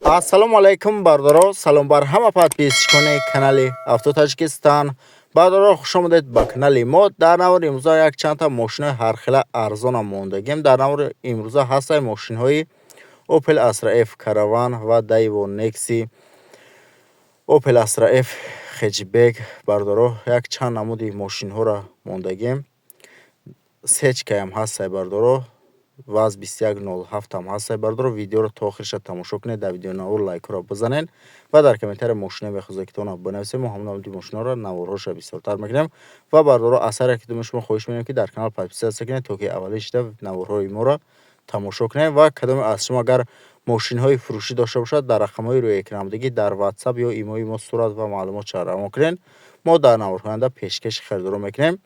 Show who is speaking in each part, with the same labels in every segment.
Speaker 1: Ассалому алайкум, бародаро, салом бар ҳама подписчикони канали Авто Таҷикистон. Бародаро, хуш омадед ба канали мо. Дар навори имрӯза як чандта мошинои ҳархела арзона мондагем. Дар навори имрӯза ҳастаи мошинҳои Opel Astra F Caravan ва Daewoo Nexi, Opel Astra F Hatchback. Бародаро, як чанд намуди мошинҳоро мондагем. Сечкаям ҳастай, бародаро, ВАЗ 2107 ҳам ҳастай. Бародаро, видеоро то охириша тамошо кунед, дар видеонавор лайкҳоро бизанед ва дар комментария мошинои мехоҳед бинависед. Мо ҳамон намуди мошиноро наворҳоша бисёртар мекунем. Ва, бародаро, аз ҳар яке шумо хоҳиш менем, ки дар канал подписаться кунед, то ки аввалин шуда наворҳои моро тамошо кунед. Ва кадоме аз шумо агар мошинҳои фурӯшӣ дошта бошад, дар рақамҳои рӯи экранбудагӣ дар WhatsApp ё имои мо сурат ва маълумотша равон кунед, мо дар наворҳои оянда пешкаши харидорон мекунем.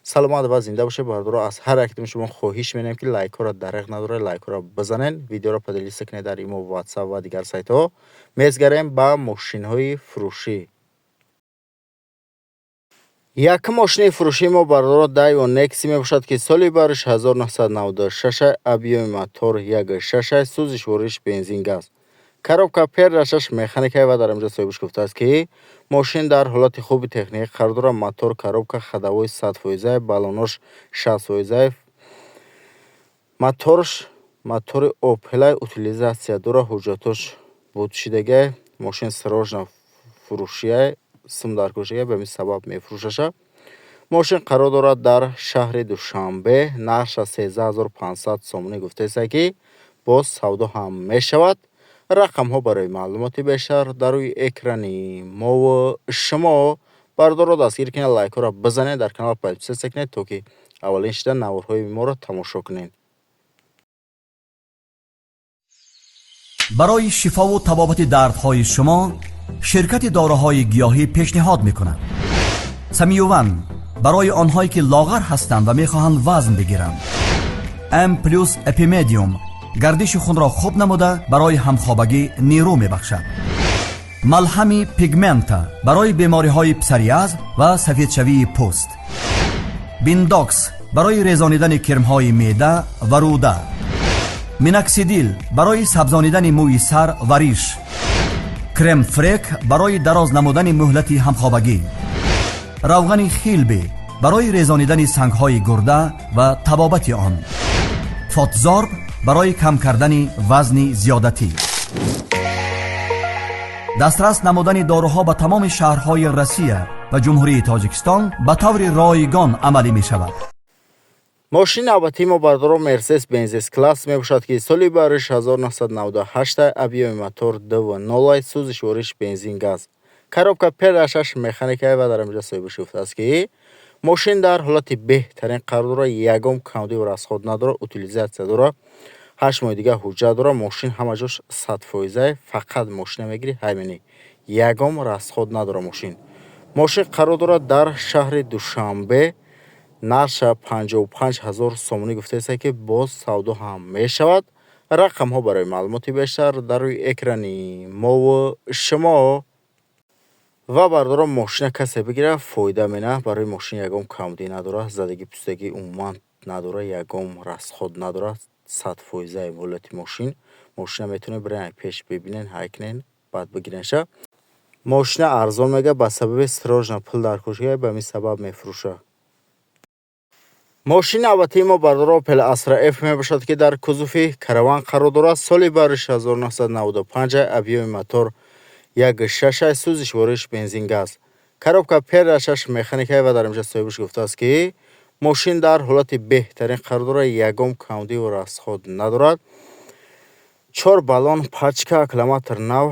Speaker 1: Саломат ва зинда бошед. Бародаро, аз ҳар якатон шумо хоҳиш менем, ки лайкҳоро дареғ надоред, лайкҳоро бизанед, видеоро поделиться кунед дар имо, WhatsApp ва дигар сайтҳо. Мезгарем ба мошинҳои фурӯшӣ. Якум мошини фурӯшии мо, бародаро, Daewoo Nexi мебошад, ки соли бариш 1996, объёми мотор 1,6, сӯзишвориш бензин, газ, коробка передачаш механика. Ва дар инҷо соҳибаш гуфтааст, ки мошин дар ҳолати хуби техникӣ қарор дорад. Мотор, коробка, ходовой 100 фоиза, баллонош 60 фоиза, моторш мотори Опелай, утилизация дорад, ҳуҷҷатош будшидагай. Мошин срочно фурӯшия, сум даркоршага, ба ҳамин сабаб мефурӯшаша. Мошин қарор дорад дар шаҳри Душанбе, нархша 13 500 сомонӣ гуфтаеста, ки боз савдо ҳам мешавад. Рақамҳо барои маълумоти бештар дар рӯи экрани мову шумо. Бародаро, дастгирӣ кунед, лайкҳоро бизанед, дар канал подписаться кунед, то ки аввалин шуда наворҳои моро тамошо кунед.
Speaker 2: Барои шифову табобати дардҳои шумо ширкати доруҳои гиёҳӣ пешниҳод мекунад: Самиюван барои онҳое, ки лоғар ҳастанд ва мехоҳанд вазн бигиранд, М плюс Эпимедиум гардиши хунро хуб намуда, барои ҳамхобагӣ нерӯ мебахшад, малҳами Пигмента барои бемориҳои псориаз ва сафедшавии пӯст, Биндокс барои резонидани кирмҳои меъда ва рӯда, Миноксидил барои сабзонидани мӯи сар ва риш, Крем-фрек барои дароз намудани муҳлати ҳамхобагӣ, равғани Хилби барои резонидани сангҳои гурда ва табобати он, Фотзорб барои кам кардани вазни зиёдатӣ. Дастрас намудани доруҳо ба тамоми шаҳрҳои Россия ва Ҷумҳурии Тоҷикистон ба таври ройгон амалӣ мешавад.
Speaker 1: Мошини навбатии мо, бародаро, Мерседес Бенз С-класс мебошад, ки соли бариш 1998, объёми мотор 2,0, сӯзишвориш бензин, газ, коробка передачаш механика. Ва дар инҷо соҳибаш гуфтааст, ки мошин дар ҳолати беҳтарин қарор дорад, ягон камбудиву расход надорад, утилизация дорад, 8 моҳи дигар ҳуҷҷат дорад. Мошин ҳама ҷош 100 фоиза, фақат мошина мегирӣ, ҳаймени, ягон расход надорад мошин. Мошин қарор дорад дар шаҳри Душанбе, нархша 55 000 сомонӣ гуфтааст, ки боз савдо ҳам мешавад. Рақамҳо барои маълумоти бештар дар рӯи экрани мову шумо. Ва, бародарон, мошина касе бигирад, фоида менаҳад. Барои мошин ягон камбудӣ надорад, задагӣ пӯстагӣ умуман надорад, ягон расход надорад, 100 фоизаи ҳолати мошин. Мошина метавонед бирен, пеш бибинен, ҳай кунен, баъд бигиренша. Мошина арзон мега, ба сабаби срочно пул даркоршуда, ба ҳамин сабаб мефурӯшад. Мошини навбатии мо, бародаро, Opel Astra F мебошад, ки дар кузови Караван қарор дорад. Соли бариш 1995, объёми мотор 1,6, сӯзишвориш бензин, газ, коробка передачаш механика. Ва дар инҷо соҳибаш гуфтааст, ки мошин дар ҳолати беҳтарин қарор дорад, ягон камбудиву расход надорад, чор баллон пачка, аккумулятор нав,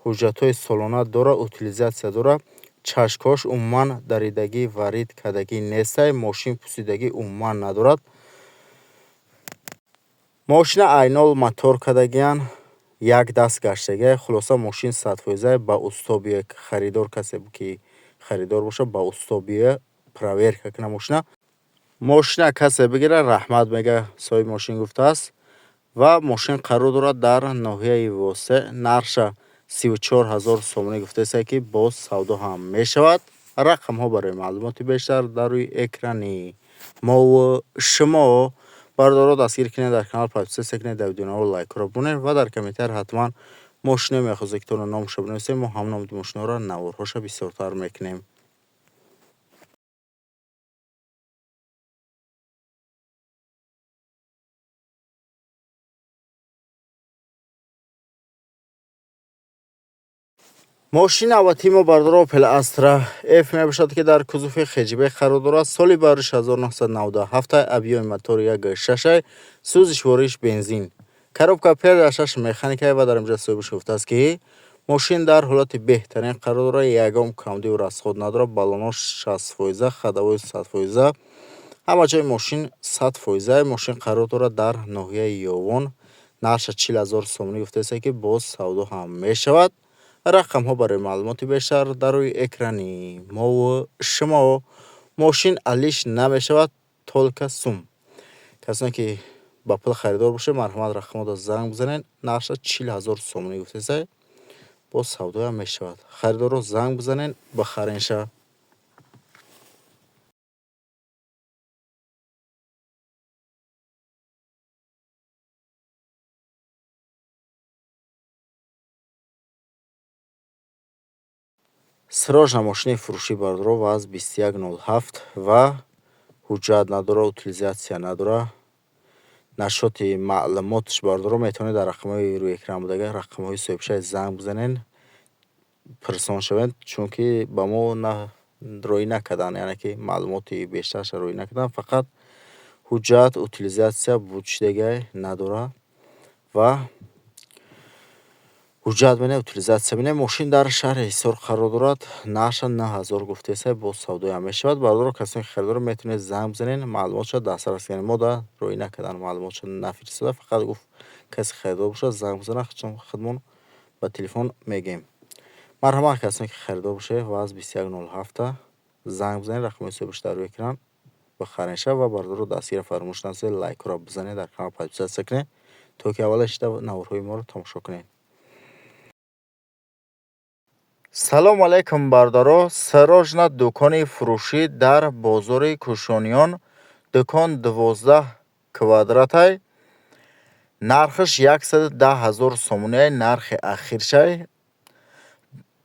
Speaker 1: ҳуҷҷатҳои солона дорад, утилизация дорад, чашкҳош умуман даридагӣ, варид кардагӣ нестай, мошин пусидагӣ умуман надорад. Мошина айнол мотор кардагиян, як даст гаштагия. Хулоса, мошин 100 фоиза. Ба усто биёя харидор, касе ки харидор бошад, ба усто биёя, проверка кунад мошина. Мошина касе бигирад, раҳмат мега, соҳиби мошин гуфтааст. Ва мошин қарор дорад дар ноҳияи Восе, нархша 34 000 сомонӣ гуфтааст, ки боз савдо ҳам мешавад. Рақамҳо барои маълумоти бештар дар рӯи экрани мову шумо. Бародаро, дастгирӣ кунед, дар канал подписаться кунед, дар видеонаво лайкҳоро бунед ва дар комментария ҳатман Мошине мехозед, ки тона номаша бинависем, мо ҳам номи мошинаро наворҳоша бисёртар мекунем. Мошини навбатии мо, бардоро, Opel Astra F мебошад, ки дар кузови хэтчбек қарор дорад. Соли бариш 1997, объёми мотори 1.6, сӯзишвориш бензин. Коробка 5-6 механикай ва дар инҷа соҳибаш гуфтааст, ки мошин дар ҳолати беҳтарин қарор дорад, ягон камдиву расход надорад, баллонош 60%, ходовой 100%, ҳама ҷои мошин 100%. Мошин қарор дорад дар ноҳияи Ёвон. Нархша 40 000 сомонӣ гуфтааст, ки боз савдо ҳам мешавад. Рақамҳо барои маълумоти бештар дар рӯи экрани мову шумо. Мошин алиш намешавад, только сум. Касоне ки ба пул харидор бошед, марҳамат, рақамҳоро занг бизанед. Нархша 40 000 сомонӣ гуфтааст, боз савдоям мешавад. Харидорро занг бизанед, бихаренша. Срочно мошини фурӯшӣ, бардоро, ВАЗ 2107 ва ҳуҷҷат надора, утилизация надора. Нашоти маълумотш, бардоро, метавонед дар рақамҳои рӯи экран будага рақамҳои соҳибшаи занг бизанед, пурсон шавед, чунки ба мо роӣ накарданд, яъне ки маълумоти бештарша роӣ накарданд, фақат ҳуҷҷат, утилизация буд, чидагай надора ва ҳуҷҷат бинед, утилизация бинед. Мошин дар шаҳри Ҳисор қарор дорад. Нархша 9000 гуфтааст, боз савдоям мешавад. Бардоро, касоне ки харидорро, метавонед занг бизанед, маълумотша дастрас кунед. Мо да роӣ накарданд, маълумотша нафиристода, фақат гуфт, касе харидор бошад, занг бизанад, худмон ба телефон мегӯем. Марҳамат, касоне ки харидор бошед, ВАЗ 2107 занг бизанед, рақамҳои соҳибаш дар рӯи экран, бихаренша. Ва бардоро, дастгира фаромӯш насозед, лайкҳоро бизанед, дар канал подписаться кунед, то ки аввала шида наворҳои моро тамошо кунед. Салому алайкум, бародаро! Срочно дукони фурӯшӣ дар бозори Кӯшониён. Дукон 12 квадратай, нархаш 110 000 сомонияй, нархи ахиршай.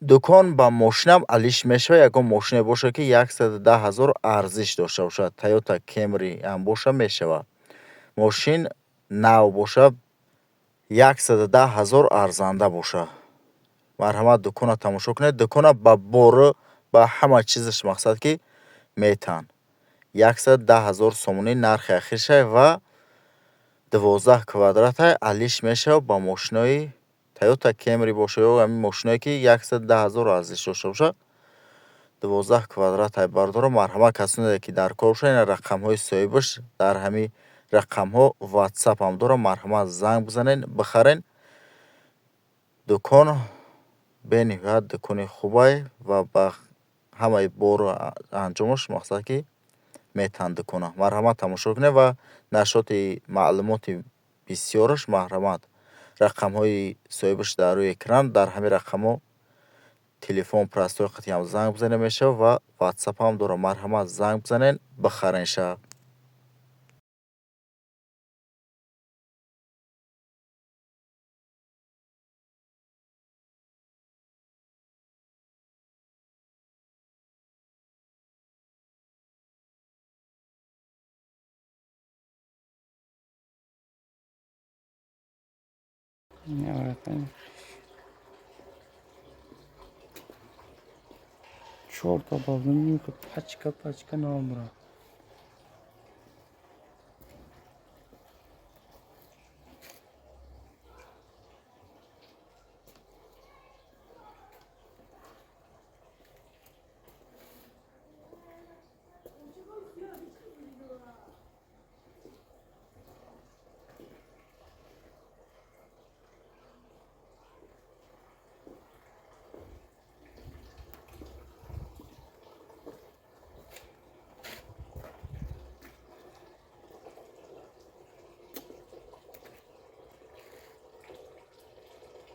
Speaker 1: Дукон ба мошинам алиш мешавад, ягон мошине бошад, ки 110 000 арзиш дошта бошад, Тойота Кемри ҳам боша, мешавад. Мошин нав бошад, 110 000 арзанда бошад, марҳамат, дуконро тамошо кунед. Дукона ба бору ба ҳама чизаш, мақсад ки метаҳанд. 110 000 сомонӣ нархи ахиршай ва 12 квадратай, алиш мешавад ба мошинои Тойота Кемри боша ё ҳамин мошиное ки 110 000 арзиш дошта бошад. 12 квадратай, бардоро, марҳамат, касоне ки дар кор бошад, ина рақамҳои соҳибаш, дар ҳамин рақамҳо ватсап ҳам дорам, марҳамат, занг бизанед, бихарен. Дукон бениҳоят дукони хубай ва ба ҳамаи бору анҷомаш, мақсад ки метаҳанд дукона. Марҳамат, тамошо кунед ва нашоти маълумоти бисёраш, марҳамат, рақамҳои соҳибаш дар рӯи экран, дар ҳамин рақамҳо телефон простой қатиам занг бизанед, мешавад ва ватсап ҳам дорам, марҳамат, занг бизанед, бихаренша.
Speaker 3: Чорта баллон, пачка пачка номра.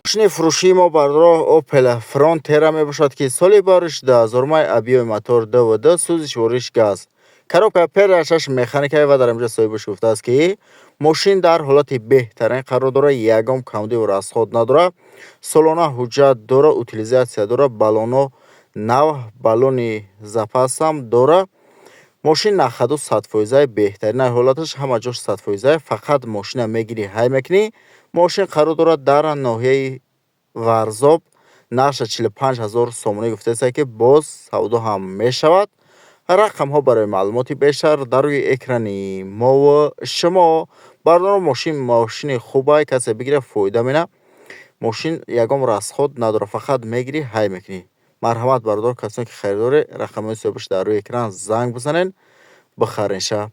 Speaker 1: Мошини фурӯшии мо, бардоро, Opel Frontera мебошад, ки соли бариш 2000, объёми мотор 2.2, сӯзишвориш газ, коробка 5-6 механикай ва дар инҷа соҳибаш гуфтааст, ки Мошин дар ҳолати беҳтарин қарор дорад, ягон камбудиву расход надорад. Солона ҳуҷҷат дорад, утилизация дорад, баллоно нав, баллони запасам дорад. Мошин нахаду 100%, беҳтарин ҳолаташ, ҳама ҷош 100%, фақат мошина мегирӣ, ҳай мекунӣ. Мошин қарор дорад дар ноҳияи Варзоб, нархша 45 000 сомонӣ гуфтааст, ки боз савдо ҳам мешавад. Рақамҳо барои маълумоти бештар дар рӯи экрани мову шумо. Бародарон, мошин мошини хубай, касе бигирад фоида мена. Мошин ягон расход надорад, фақат мегирӣ, ҳай мекунӣ. Марҳамат бародар, касоне ки харидоре, рақамҳои ҳисобиш дар рӯи экран занг бизанед, бихаренша.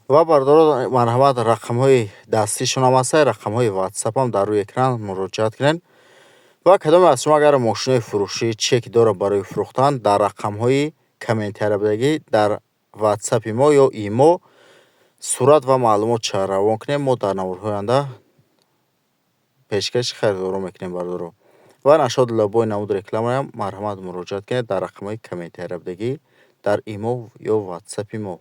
Speaker 1: Ва бародарон, марҳамат, рақамҳои дастишон ҳам ҳаст, рақамҳои ватсап ҳам дар рӯи экран муроҷиат кунед. Ва кадоме аз шумо агар мошинои фурӯшӣ чек дорад барои фурӯхтан, дар рақамҳои комментария будагӣ дар ватсапи мо ё имо сурат ва маълумот равон кунем, мо дар наворҳои оянда пешкаши харидорон мекунем бародарон. Ва нашод лабои намуд рекламаям марҳамат муроҷиат кунед дар рақамҳои комментария будагӣ дар имо ё ватсапи мо.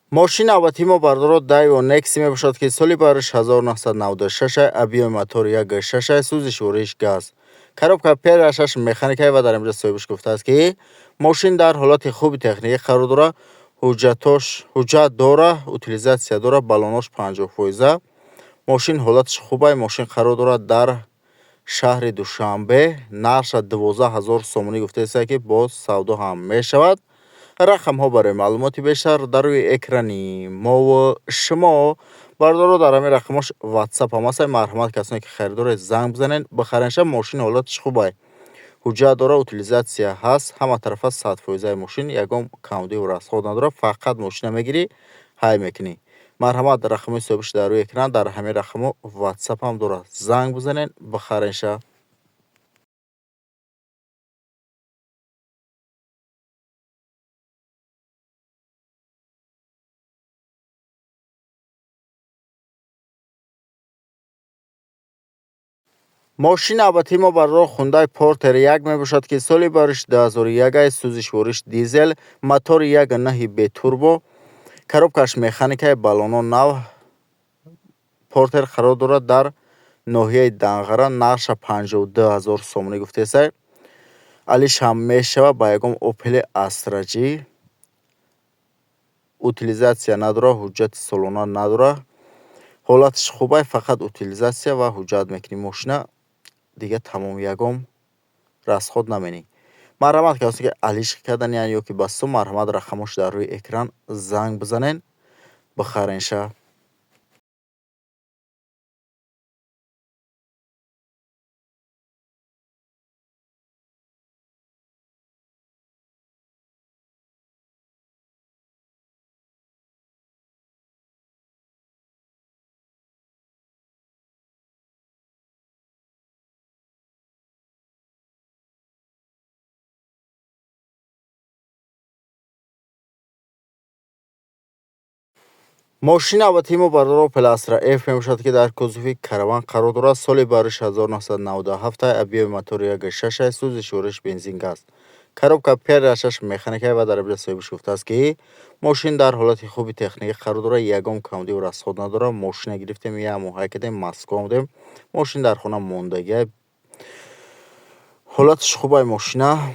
Speaker 1: Мошини навбатии мо бародаро Daewoo Nexi мебошад, ки соли бариш 1996, объёми мотор 1.6, сӯзишвориш газ. Коробка P6 механикай ва дар инҷо соҳибаш гуфтааст, ки мошин дар ҳолати хуби техникӣ қарор дорад, ҳуҷҷат дорад, утилизация дорад, баллонош 50%. Мошин ҳолаташ хубай, мошин қарор дорад дар шаҳри Душанбе, нархша 12 000 сомонӣ гуфтааст, ки боз савдо ҳам мешавад. Рақамҳо барои маълумоти бештар дар рӯи экрани мову шумо. Бародаро, дар ҳамин рақамҳош ватсап ҳам ҳаст, марҳамат касоне ки харидоред занг бизанед, бихаренша. Мошин ҳолаташ хубай, ҳуҷҷат дорад, утилизация ҳаст, ҳама тарафа 100% мошин, ягон камбудиву расход надорад, фақат мошина мегирӣ, ҳай мекунӣ. Марҳамат, рақамҳои ҳисобиш дар рӯи экран, дар ҳамин рақамҳо ватсап ҳам дорад, занг бизанед, бихаренша. Мошини навбатии мо бародаро Hyundai Porter 1 мебошад, ки соли бариш 2001, сӯзишвориш дизел, мотори 1.9 бетурбо, коробкаш механикаи, баллоно нав. Porter қарор дорад дар ноҳияи Данғара, нархша 52 000 сомонӣ гуфтааст. Алиш ҳам мешавад ба ягон Opel Astra G. Утилизация надорад, ҳуҷҷати солона надорад. Ҳолаташ хубай, фақат утилизация ва ҳуҷҷат мекунӣ мошина, дига тамом, ягон расход наменӣ. Марҳамат касоне ки алиш кардан ё ки ба сум, марҳамат рақамҳош дар рӯи экран занг бизанед, бихаренша. Мошини навбатии мо бародаро Opel Astra F мебошад, ки дар кузови караван қарор дорад. Соли бариш 1997, объёми мотори 1.6, сӯзишвориш бензин газ. Коробка P6 механикай ва дар инҷо соҳибаш гуфтааст, ки мошин дар ҳолати хуби техникӣ қарор дорад, ягон камбудиву расход надорад. Мошина гирифтем, як моҳ ҳай кардем, Москва омадем. Мошин дар хона мондагиай. Ҳолаташ хубай мошина.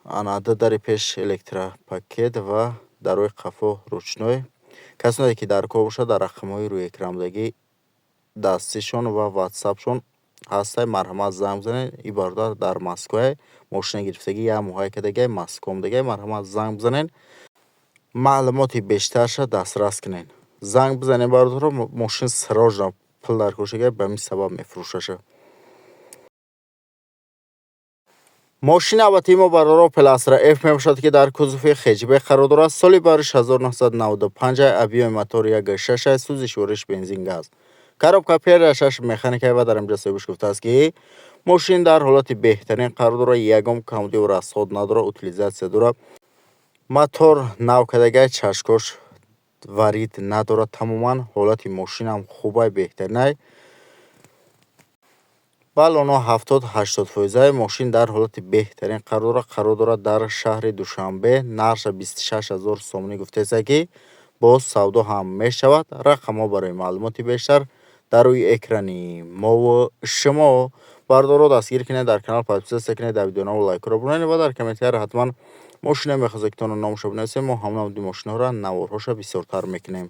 Speaker 1: Ана ду дари пеш электропакет ва дарои қафо ручной. Касоне ки дар кор бошад, дар рақамҳои рӯи экранбудагӣ дастишон ва ватсапшон ҳастай, марҳамат занг бизанед. Ин бародар дар Москвае, мошина гирифтагӣ, як моҳ ҳай кардагиай, Москва омадагиай, марҳамат занг бизанед. Маълумоти бештарша дастрас кунед. Занг бизанед бародаро, мошин срочно пул дар кор шудагиай, ба ҳамин сабаб мефурӯшаша. Мошини навбатии мо, бародаро, Опел Астра F мебошад, ки дар кузови хэтчбек қарор дорад. Соли бариш 1995, объёми мотор 1,6, сӯзишвориш бензин, газ. Коробка ПР6, механика. Ва дар инҷа соҳибаш гуфтааст, ки мошин дар ҳолати беҳтарин қарор дорад, ягон камбудию расход надорад, утилизация дорад. Мотор нав кардагай, чашкош варид надорад тамоман, ҳолати мошинам хубай, беҳтаринай. Баллоно 70-80 фоизай, мошин дар ҳолати беҳтарин қарор дорад, қарор дорад дар шаҳри Душанбе, нархша 26 000 сомонӣ гуфтеста, ки боз савдо ҳам мешавад. Рақамҳо барои маълумоти бештар дар рӯи экрани мову шумо. Бародаро, дастгирӣ кунед, дар канал подписаться кунед, дар видеонаво лайкҳоро бунед ва дар комментария ҳатман мошине мехоҳед, ки то номашро бинависем, мо ҳамон намуди мошинҳоро наворҳоша бисёртар мекунем.